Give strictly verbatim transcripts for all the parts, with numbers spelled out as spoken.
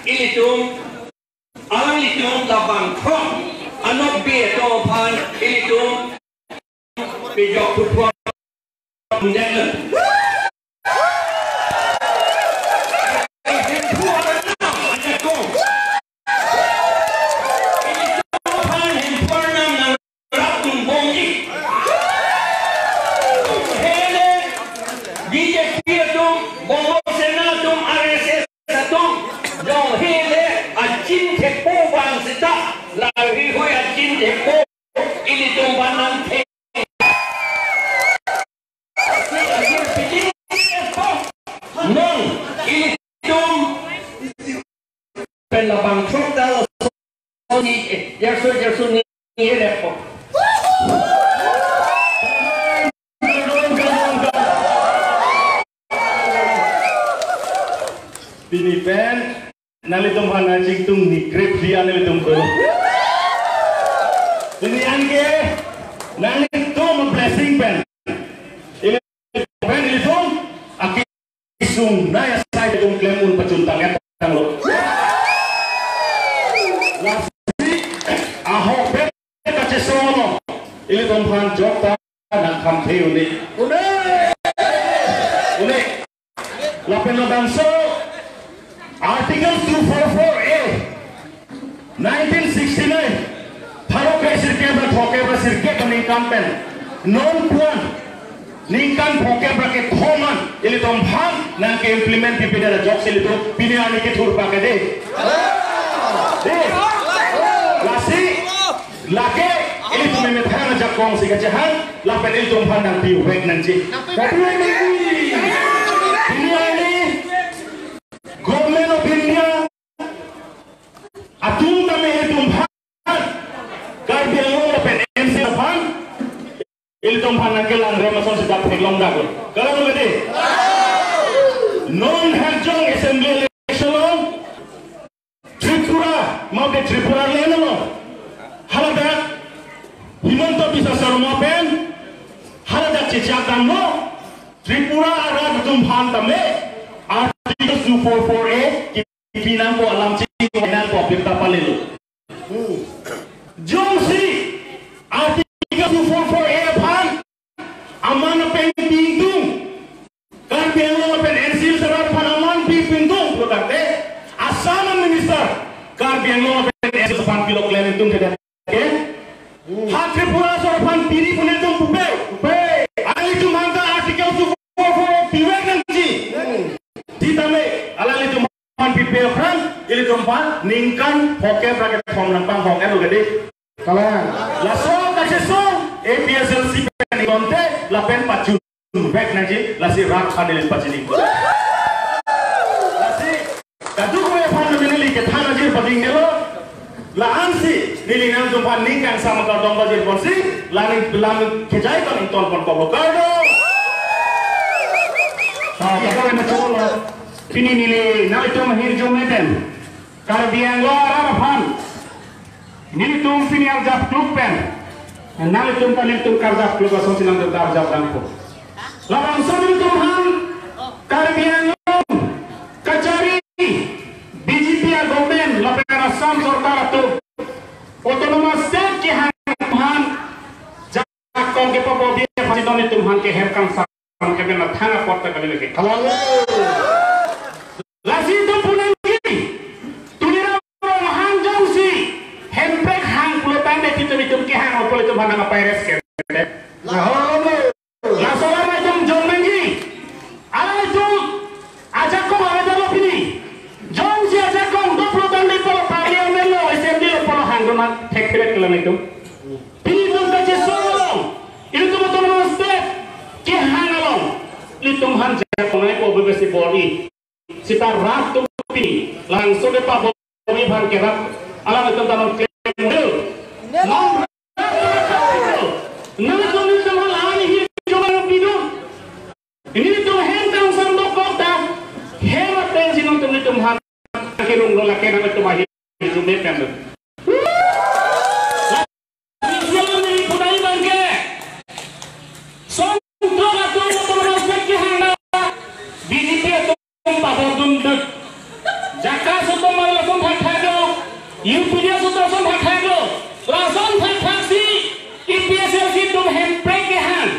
ilitum, alanglitum labangthrok anokbe atum aphan ilitum pejok thupon denglo. Hemphu arnam ajakong. Ilitum aphan hemphu arnam nangrap tungbomji. Hele B J P atum, Bongo Sena atum, R S S atum, jong hele achin thepo bang seta, laheihui achin thepo ilitum aphan nangthe. Non ilitum pen labangthrok ta laso ni, eh, jarso jarso ni ni repo. Pini pen nanglitum aphan nangchingtung ni grep dia nanglitum ko. Pini anke nanglitum blessing pen. Ili pen ilitum aki sung naya sai ilitum klem un pachuntang et tanglo. Lasi ahok pen kachesong lo. Ilitum aphan jokta nangkhamthe un-e. Un-e. Un-e. Lapen labangso Article two four four A, nineteen sixty-nine, pharo kre sirkep ra throkkep ra sirkep aningkan pen non pu-an ningkan throkkep ra kethom an ilitum aphan nangke-implement pipedet ajoksi ilitum pini arni kethur pakede. De. Lasi lake ilitum methang ajakong si kachehang lapen ilitum aphan nangpivek nangji. Nangpivek nangji. Pini arni Government of India atum tame ilitum aphan, Karbi Anglong lapen N C aphan, ilitum aphan nangkelang rem ason seta theklong daklo. Kalang lo kedi? Non hajong assembly election along Tripura, mate Tripura land along haladak Himanta Biswa Sarma pen haladak chechak damlo, Tripura arat atum aphan tame Article two four four A kipi nangpo, alam chini nangpo, pirta palelo. Jongsi Article two four four A aphan aman apeng pingtung, Karbi Anglong lapen N C Hills arat aphan aman pi pingtung pulo tangte, Assam Minister Karbi Anglong lapen N C Hills aphan pilo klem ingtungthedet ke? Ha Tripura aso aphan piri pu nelitum pupe. Pupe. Alanglitum aphan ta Article two four four A pivek nangji. Hmm. Sitame alanglitum aphan pipe aphrang ilitum aphan ningkan throkkep ra kethom nangpanghong-etlo kedi? Kalang. Laso kachesong A P H L C pen ingonte lapen pachunvek nangji, lasi rat aphan neli pachini. Lasi kadokave aphan neli kethan ajir pading nelo. La-ansi neli nangtum aphan ning kangsam kardom pajir ponsi, la ning lam kejai tong ington ponkoklo, kardom. Ah, kadokave macholo. Pini neli nangtum ahirjume pen Karbi Anglong arat aphan nelitum pini arjap kluk pen, nelitum ta nelitum karjap kluk asonsi nangtum ta arjap dangpo. Labangso nelitum aphan Karbi Anglong kachari B J P a-government lapen Assam sorkar atum Autonomous State kehang aphan jakong kepapo bi aphan nelitum aphan kehem kangsam kepen la thang apot ta kali lagi. Kalang. Lasi itum pu nangji, Tuliram Ronghang jongsi Hemprek hang pulo tangte itum itum kehang apot itum aphan nangpaires ke. Kalang. Laso alam itum jong nangji. Alanglitum ajakong avedet lo pini. Jongsi ajakong do pulo tangte pulo Parliament lo, Assembly lo pulo hangdun an thekthedet kelang itum. Pini itum kachesong along, ilitum Autonomous State kehang along, ilitum aphan jakong nangpo bebesi bor-i. Seta rat atum pini labangso kepapo bi aphan kerap alanglitum ta nangklem dul. Nang rat atum, nangtum nangtum aphan la-an ahirjume pidun. Nelitum hem kangsam dokok ta, hem ateng si nangtum nangtum aphan kerung lo, lake nangtum ahirjume pen. Islam ni punai bangke. Song trok atum Autonomous State kehang na B J P atum pabor dundut. Jaka so atum lason thakthak lo, U P D A atum lason thakthak lo, lason thakthak si A P H L C atum hemprek ke han.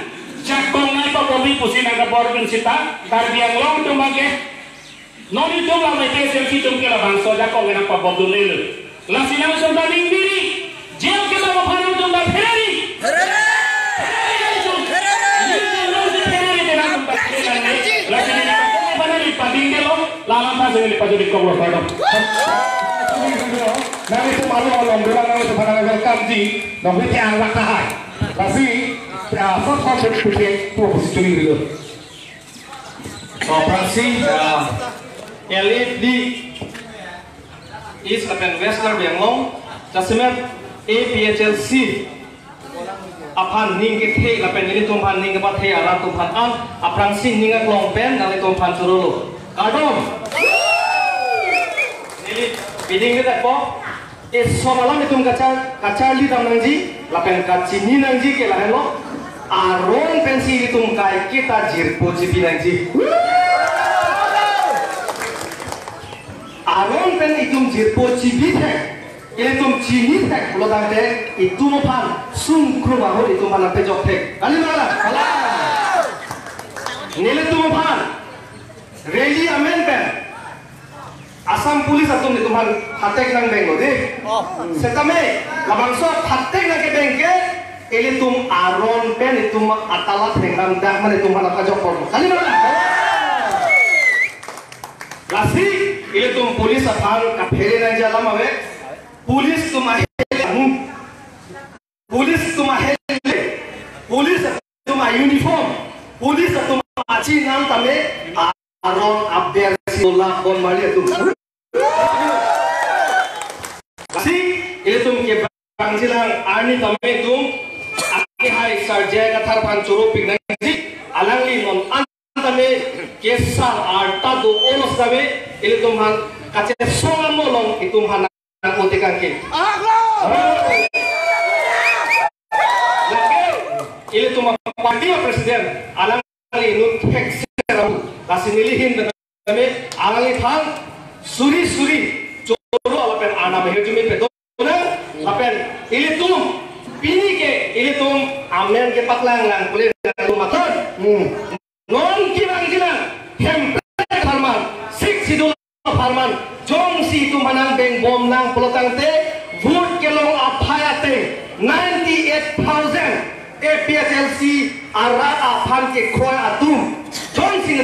Jakong nai pabobi pusi nangkabor dun sita, Karbi Anglong atum abangke. Non itum la A P H L C atum ke labangso ajakong ke nangpabobdun lelo. Lasi nangtum ta ning diri. Jail ke la aphan nangtum ta pherere. Pherere. Pherere nangtum. Pherere. Nangtum nangsi pherere te nangtum ta pherere nang. Lasi nangtum ta pherere pading ke lo. Lalam ta sini pajuri kong lo pardon. Nang itum malu along dolang nang itum aphan nang welcome ji. Nang witi ang lak tahai. Lasi, ya, sot sot sot sot sot sot sot sot sot So, aphrangsi, uh, L A D East lapen West Karbi Anglong, jasemet A P H L C aphan ning kethe lapen nelitum aphan ning kepathe arat atum aphan an, aphrangsi ning aklong pen nanglitum aphan chorolo. Kardom. Neli biding ke po. Eson alam itum kachar, kacharli dam nangji, lapen kachini nangji ke lahenlo. Aron pensi itum kaiketa jirpo chibi nangji. Aron pen itum jirpo chibi thek, itum chini thek pulo tangte itum aphan sungkrung ahut itum aphan pejok thek. Kali ma la? Nelitum aphan rally amen pen Assam Police atum itum aphan phatek nang benglo de. Oh. Setame labangso phatek nang kebeng ke ilitum aron pen itum atala thengnang dak mane itum aphan kajok por. Kali ma? Lasi ilitum police aphan kaphere nangji alam ave. Police atum ahe, police atum ahe, police atum a-uniform, police atum achi nang tame aron aber si ola bon mali atum. Si ilitum kebang jilang arni tame itum akehai Sir J I Kathar aphan choro pik nangji, alangli non an tame kesar arta do onos tame ilitum aphan kachesong amo along itum aphan nang ote kangke. Lake ilitum a-party a-president alangli inut thek seram, lasi neli ahin tame alangliphan suri suri choro lapen arnam ahirjume pedo nang, lapen ilitum pini ke ilitum amen kepaklang lang pule nang matan. Hmm. Non kevang jilang hemprek apharman, Sixth Schedule apharman, jongsi itum aphan nang beng bom nang pulo tangte, vote kelong aphai ateng ninety-eight thousand A P H L C arat aphan kekroi atum. Jongsi